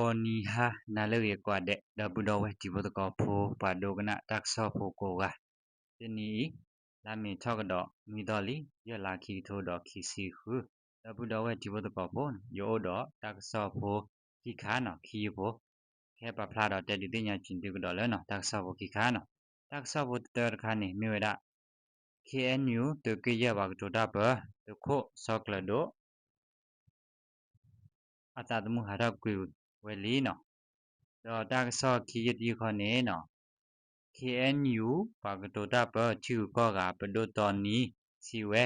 ဂီၤနံၤဟါနၤလၢအဂ့ၤကိးဂၤဒဲး ဒီပုၢ်ဒီဝဲၢ်တံၤဖိသကိးဖိ ပှၤဒိကနၣ်တၢ်ကစီၣ်ဖိကိးဂၤ, တနံၤအံၤ လါမ့ၤထီၣ်ကဒီးနွံသီလံ, ယဲၢ်လါခံကထိဒီးခံဆံဃု, ဒီပုၢ်ဒီဝဲၢ်တံၤဖိသကိးဖိ, ယအိၣ်ဒီးတၢ်ကစီၣ်ဖိခံခါနီၤ, ခံယုၢ်ဖိ ကဟဲပာ်ဖျါဒီးတဲဒုးသ့ၣ်ညါက့ၤသုကဒီးလၢနီၤ တၢ်ကစီၣ်ဖိခံခါနီၤ. တၢ်ကစီၣ်ဖိတတၢတခါန့ၣ် မ့ၢ်ဝဲဒၣ် ခ့ၣ်အဲၣ်ယူၣ် သုးက့ယဲၢ်ပှၤကတိၤတၢ်ပၢ သုးခိၣ်စီၤကျၢၤဒိၣ် အသးသမူဟးထီၣ်ကွံာ်ဝဲလံနီၤ. ဒီးတၢ်ကစီၣ်ခံယုၢ်တယုၢ်ခီန့ၣ်နီၤ, ခ့ၣ်အဲၣ်ယူၣ် ပှၤကတိၤတၢ်ပၢ ထံဂုၤကီၢ်ဂၤပဒိၣ်တီနံၤစံးဝဲ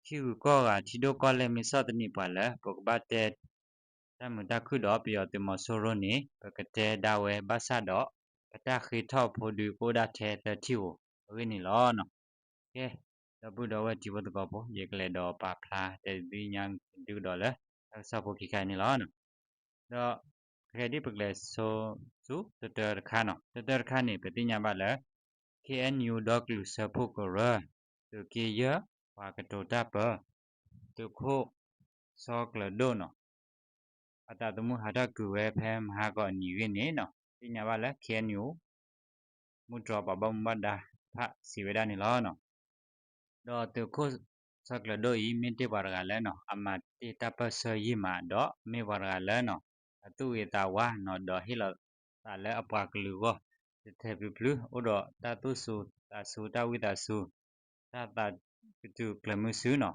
ထံဂုၤကီၢ်ဂၤ ထံဒိၣ်ကီၢ်လဲၢ်မ့ၢ်ဆီၣ်သနံးပှၤလၢ ပကဘၣ်တဲတၢ်မုာ်တၢ်ခုၣ်ဒီးပယီၤသုးမီၤစိရိၤန့ၣ် ပကတဲဒၣ်ဝဲဘၣ်ဆၣ်ဒီး ပတၢ်ဃ့ထီၣ်ဖိဒုးကအိၣ်ဒၣ်ထဲသၢထံၣ်ဧိၤအဂ့ၢ်န့ၣ်လီၤ. ကဲ, ဒီပုၢ်ဒီဝဲၢ်တံၤဖိသကိးဖိ ယကလဲၤဒီးပာ်ဖျါတဲဒုးသ့ၣ်ညါက့ၤသုကဒီးလၢ တၢ်ကစီၣ်ဖိခံခါအံၤန့ၣ်လီၤ. ဒီးခဲဒ်ပကလဲၤဆိဆူတတၢတခါနီၤ, တတၢတခါန့ၣ် ပသ့ၣ်ညါဘၣ်လၢ ခ့ၣ်အဲၣ်ယူၣ် ဒီကလုာ်စၢဖှိၣ်ကရၢ သုးက့ယဲၢ် ပှၤကတိၤတၢ်ပၢ သုးခိၣ်စီၤကျၢၤဒိၣ်နီၤ အသးသမူဟးထီၣ်ကွံာ်ဝဲဖဲမဟါဂီၤအနံၤအဂ့ၢ်န့ၣ်နီၤ, သ့ၣ်ညါဘၣ်လၢ ခ့ၣ်အဲၣ်ယူၣ် မူတြီၤပှၤဘၣ်မူဘၣ်ဒါတဖၣ်စံးဝဲဒၣ်န့ၣ်လီၤ. ဒီးသုးခိၣ်စီၤကျၢၤဒိၣ်အံၤ မ့ၢ်တ့ၢ်ပှၤတဂၤလၢနီၤ အမၤတ့ၢ်တၢ်ပၢၢ်ဆၢယံာ်မးဒီး မ့ၢ်ပှၤတဂၤလၢနီၤ အသူၣ်ဂ့ၤသးဝါနီၤ ဒီးဟ့ၣ်လီၤသးလၢအပှၤကလုာ်အဂီၢ် ထဲထဲဖျုဖျု အိၣ်ဒီးတၢ်သူၣ်စူၤသးစူၤ တၢ်ဝံသးစူၤ တၢ်သးကတုၤကျၢၤမုဆူနီၤ,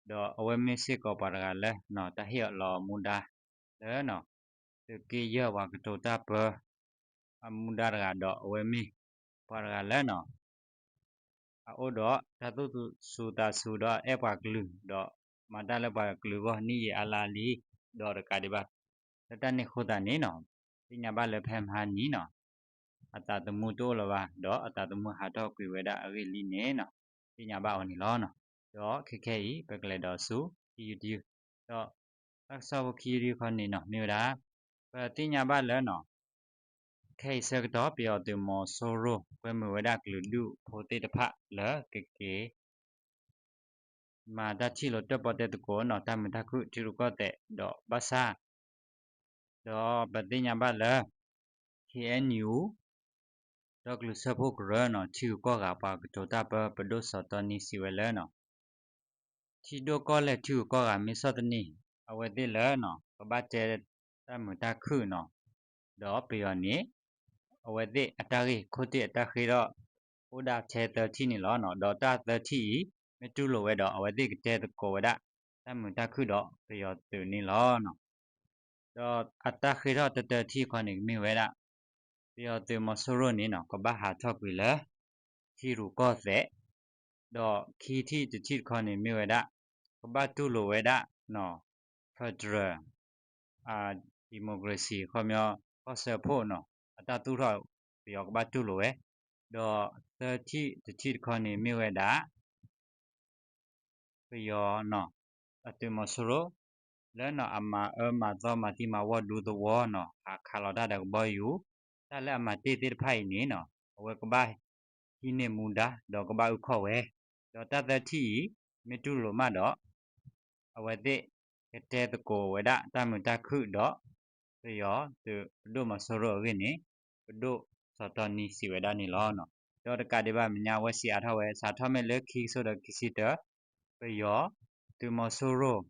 ဒီးအဝဲမ့ၢ်စ့ၢ်ကီးပှၤတဂၤလၢနီၤ တၢ်ဟ့ၣ်အီၤလီၤမူဒါလၢနီၤ သုးက့ယဲၢ်ပှၤကတိၤတၢ်ပၢ အမူဒါတဂၤဒီး အဝဲမ့ၢ်ပှၤတဂၤလၢနီၤ အအိၣ်ဒီးတၢ်သူၣ်စူၤသးစူၤဒီးအဲၣ်ပှၤကလုာ် ဒီးမၤတၢ်လၢပှၤကလုာ်အဂီၢ် နံၣ်ယံာ်အါလါလံ, ဒီးတကးဒံးဘၣ် လၢတၢ်န့ၣ်အဃိသတးန့ၣ်နီၤ သ့ၣ်ညါဘၣ်လၢဖဲမဟါနံၤနီၤ အသးသမူတအိၣ်လၢၤဘၣ် ဒီးအသးသမူဟးထီၣ်ကွံာ်ဝဲဒၣ်အဂ့ၢ်လံန့ၣ်နီၤ သ့ၣ်ညါဘၣ်အီၤန့ၣ်လီၤ. ဒီးခဲခဲအံၤ ပကလဲၤဒီးဆူခံယုၢ်တယုၢ်, ဒီးတၢ်ကစီၣ်ဖိခံယုၢ်တယုၢ်ခီန့ၣ်နီၤ မ့ၢ်ဝဲဒၣ် ပသ့ၣ်ညါဘၣ်လၢနီၤ ခဲအံၤဆၢကတီၢ် ပယီၤသုးမီၤစိရိၤ ကွဲမုာ်ဝဲဒၣ်ကလုာ်ဒူၣ်ဖိသ့ၣ်တဖၣ်လၢကက့ၤ မၤတၢ်ထံၣ်လိာ်တၢၣ်ပီၣ်တဲသကိးနီၤ တၢ်မုာ်တၢ်ခုၣ်ထံရူၢ်ကီၢ်သဲးဒီးဘၣ်ဆၣ် ဒီးပသ့ၣ်ညါဘၣ်လၢ ခ့ၣ်အဲၣ်ယူၣ် ဒီကလုာ်စၢဖှိၣ်ကရၢနီၤ ထံဂုၤကီၢ်ဂၤပှၤကတိၤတၢ်ပၢ ပဒိၣ်စီၤတီနံစံးဝဲလၢနီၤ ထံဒိၣ်ကီၢ်လဲၢ်ထံဂုၤကီၢ်ဂၤမ့ၢ်ဆီၣ်သနံး အဝဲသ့ၣ်လၢနီၤ ကဘၣ်တဲတၢ်မုာ်တၢ်ခုၣ်နီၤ ဒီးပယီၤန့ၣ် အဝဲသ့ၣ်အတၢ်ဂ့ၢ်ခိၣ်သ့ၣ်အတၢ်ဃ့ထီၣ် အိၣ်ဒၣ်ထဲသၢထံၣ်န့ၣ်လီၤ. ဒီးတၢ်သၢထံၣ်အံၤ မ့ၢ်တူၢ်လိာ်ဝဲဒီး အဝဲသ့ၣ်ကတဲသကိးဝဲဒၣ် တၢ်မုာ်တၢ်ခုၣ်ဒီးပယီၤသုးန့ၣ်လီၤ. ဒီးအတၢ်ဃ့ထီၣ်တၢတၢထံၣ်တခီန့ၣ် ကမ့ၢ်ဝဲဒၣ် ပယီၤသုးမီၤစိရိၤန့ၣ်နီၤ ကဘၣ်ဟးထီၣ်ကွံာ်လၢ ထံရူၢ်ကီၢ်သဲး, ဒီးခံထံၣ်တထံၣ်တခီန့ၣ်မ့ၢ်ဝဲဒၣ် ကဘၣ်တူၢ်လိာ်ဝဲဒၣ် federal democracy ခီပညီ ကီၢ်စၢဖှိၣ်နီၤ အတၢ်သူၣ်ထီၣ် ပယီၤကဘၣ်တူၢ်လိာ်ဝဲ, ဒီးသၢထံၣ်တထံၣ်တခီန့ၣ်မ့ၢ်ဝဲဒၣ် ပယီၤနီၤ အသုးမီၤစိရိၤ လၢနီၤအမၤအၢမၤသီမၤသံမၤဝီဒူသဝီနီၤ ဟးခးလီၤတၢ်ဒီးကဘီယူၤ တၢ်လၢအမၤတ့ၢ်သ့ၣ်တဖၣ်အံၤန့ၣ်နီၤ အဝဲကဘၣ်ဟံးန့ၢ်မူဒါ ဒီးကဘၣ်အုၣ်ခီၣ်ဝဲ, ဒီးတၢ်သၢထံၣ်အံၤ မ့ၢ်တူၢ်လိာ်မးဒီး အဝဲသ့ၣ်ကတဲသကိးဝဲဒၣ်တၢ်မုာ်တၢ်ခုၣ်ဒီး ပယီၤသုးပဒိၣ်မီၤစိရိၤအဂ့ၢ်န့ၣ် ပဒိၣ်စီၤတီနံစံးဝဲဒၣ်န့ၣ်လီၤ. ဒီးတကးဒံးဘၣ်မဲာ်ညါ အဝဲစံးအါထီၣ်ဝဲ စးထီၣ်မ့ၢ်လၢခံကထိဒီးခံဆံတၢ ပယီၤသုးမီၤစိရိၤ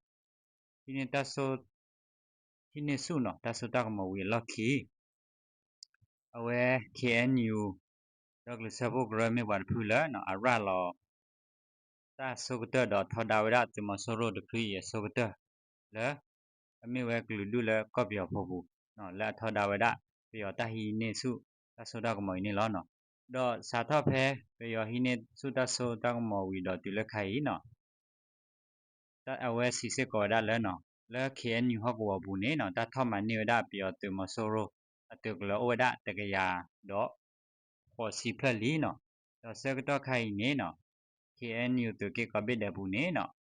ဟံးန့ၢ်တၢ်စိ ဟံးန့ၢ်ဆူၣ်နီၤ တၢ်စိတၢ်ကမီၤဝံၤအလီၢ်ခံ အဝဲ ခ့ၣ်အဲၣ်ယူၣ် ဒီကလုာ်စၢဖှိၣ်ကရၢမ့ၢ်ပှၤတဖုလၢနီၤ အရၤလီၤ တၢ်စိကတၢၢ်ဒီးထီဒါဝဲဒၣ်သုးမီၤစိရိၤတဖုအံၤအစိကတၢၢ်လၢ အမ့ၢ်ဝဲကလုာ်ဒူၣ်လၢကီၢ်ပယီၤဖိပူၤ လၢအထီဒါဝဲဒၣ် ပယီၤတၢ်ဟံးန့ၢ်ဆူၣ် တၢ်စိတၢ်ကမီၤအံၤန့ၣ်လီၤ. ဒီးစးထီၣ်ဖဲ ပယီၤဟံးန့ၢ်ဆူၣ်တၢ်စိတၢ်ကမီၤဝံၤဒီးတုၤလၢခဲအံၤနီၤ အဝဲစံးစ့ၢ်ကီးဝဲဒၣ်လၢနီၤ လၢ ခ့ၣ်အဲၣ်ယူၣ် ဟီၣ်ကဝီၤပူၤန့ၣ်နီၤ တၢ်ထီၣ်မၤန့ၢ်ဝဲဒၣ်ပယီၤသုးမီၤစိရိၤ အသုးကလၢၤအိၣ်ဝဲဒၣ်တကယၤဒီး ဃိးဆံဖျၢၣ်လံနီၤ. ဒီးဆၢကတီၢ်ခါအံၤန့ၣ်နီၤ ခ့ၣ်အဲၣ်ယူၣ် သုးက့ကိးဘ့ၣ်ဒဲးပူၤန့ၣ်နီၤ ခ့ၣ်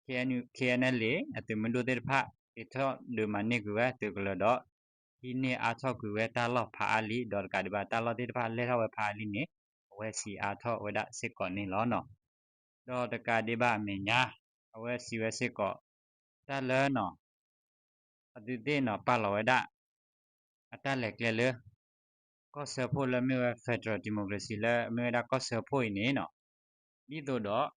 အဲၣ်ယူၣ် ခ့ၣ်အဲၣ်ယူၣ် အသုးမုၢ်ဒိၣ်သ့ၣ်တဖၣ် က့ၤထီၣ်ဒုးမၤန့ၢ်ကွံာ်ဝဲသုးကလၢၤဒီး ဟံးန့ၢ်အါထီၣ်ကွံာ်ဝဲတၢ်လီၢ်ဖးအါလံ ဒီးတကးဒံးဘၣ်တၢ်လီၢ်သ့ၣ်တဖၣ်လဲၢ်ထီၣ်ဝဲဖးအါလံန့ၣ် အဝဲစံးအါထီၣ်ဝဲဒၣ်စ့ၢ်ကီးန့ၣ်လီၤနီၤ. ဒီးတကးဒံးဘၣ်အမဲာ်ညါ အဝဲစံးဝဲစ့ၢ်ကီး တၢ်လၢနီၤ အသုသ့ၣ်နီၤ ပာ်လီၤဝဲဒၣ် အတၢ်လဲၤကျဲလၢ ကီၢ်စၢဖှိၣ်လၢမ့ၢ်ဝဲ federal democracy လၢအမ့ၢ်ဝဲဒၣ်ကီၢ်စၢဖှိၣ်အံၤန့ၣ်နီၤ, ဒ်သိးဒီး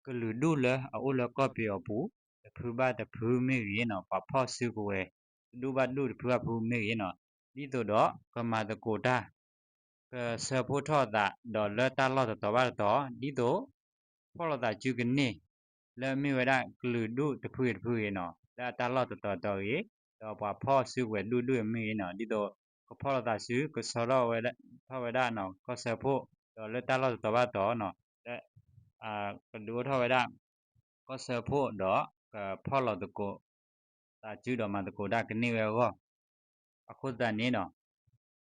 ကလုာ်ဒူၣ်လၢအအိၣ်လၢကီၢ်ပယီၤပူၤ တဖုဘၣ်တဖုမ့ၢ်ဂ့ၤနီၤ, ပှၤဖီၣ်စုကဝဲၤ တဒူၣ်ဘၣ်ဒူၣ်တဖုဘၣ်တဖုမ့ၢ်ဂ့ၤနီၤ, ဒ်သိးဒီးကမၤသကိးတၢ် ကဆၢဖှိၣ်ထီၣ်အသး ဒီးလၢတၢ်လီၢ်တတီၤဘၣ်တတီၤ ဒ်သိး ဖီၣ်လိာ်သးစုကန့ၢ် လၢအမ့ၢ်ဝဲဒၣ်ကလုာ်ဒူၣ်တဖုဂ့ၤတဖုဂ့ၤနီၤ, လၢအတၢ်လီၢ်တတီၤတီၤဂ့ၤ, ဒီးပှၤဖီၣ်စုကဝဲၤဒူၣ်ဒူၣ်မ့ၢ်ဂ့ၤနီၤ, ဒ်သိး ကဖီၣ်လိာ်သးစု ကဆၢထီၣ်ဝဲဒၣ် ထီၣ်ဝဲဒၣ်နီၤ ကီၢ်စၢဖှိၣ် ဒီးလၢတၢ်လီၢ်တတီၤဘၣ်တတီၤနီၤ, လၢ ကဒုးအိၣ်ထီၣ်ဝဲဒၣ် ကီၢ်စၢဖှိၣ်ဒီး ကဖီၣ်လိာ်သကိး သးစုဒီးမၤသကိးတၢ်ကန့ၢ်ဝဲအဂီၢ်, အဃိသတးန့ၣ်ဒီး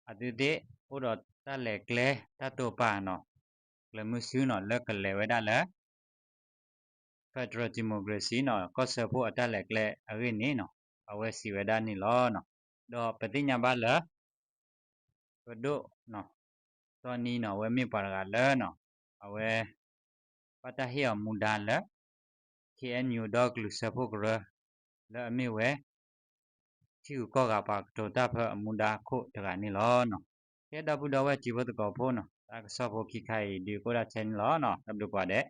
အသုသ့ၣ်အိၣ်ဒီးတၢ်လဲၤကျဲတၢ်တိာ်ပာ်နီၤ, ကျဲၤမုၢ်ဆူနီၤ လၢကလဲၤဝဲဒၣ်လၢ federal democracy နီၤ ကီၢ်စၢဖှိၣ်အတၢ်လဲၤကျဲအဂ့ၢ်န့ၣ်နီၤ, အဝဲစံးဝဲဒၣ်န့ၣ်လီၤ. ဒီးပသ့ၣ်ညါဘၣ်လၢ ပဒိၣ် တီနံနီၤ အဝဲမ့ၢ်ပှၤတဂၤလၢနီၤ အဝဲ ဘၣ်တၢ်ဟ့ၣ်အီၤမူဒါလၢ ခ့ၣ်အဲၣ်ယူၣ် ဒီကလုာ်စၢဖှိၣ်ကရၢ လၢအမ့ၢ်ဝဲ ထံဂုၤကီၢ်ဂၤပှၤကတိၤတၢ်ဖၢအမူဒါခိၣ်တဂၤန့ၣ်လီၤ. ကဲဒီပုၢ်ဒီဝဲၢ်တံၤဖိသကိးဖိနီၤ တၢ်ကစီၣ်ဖိခံခါအံၤ ဒုးကအိၣ်ဒၣ်ထဲန့ၣ်လီၤ. တၢ်ဘျုးကိးဂၤဒဲး.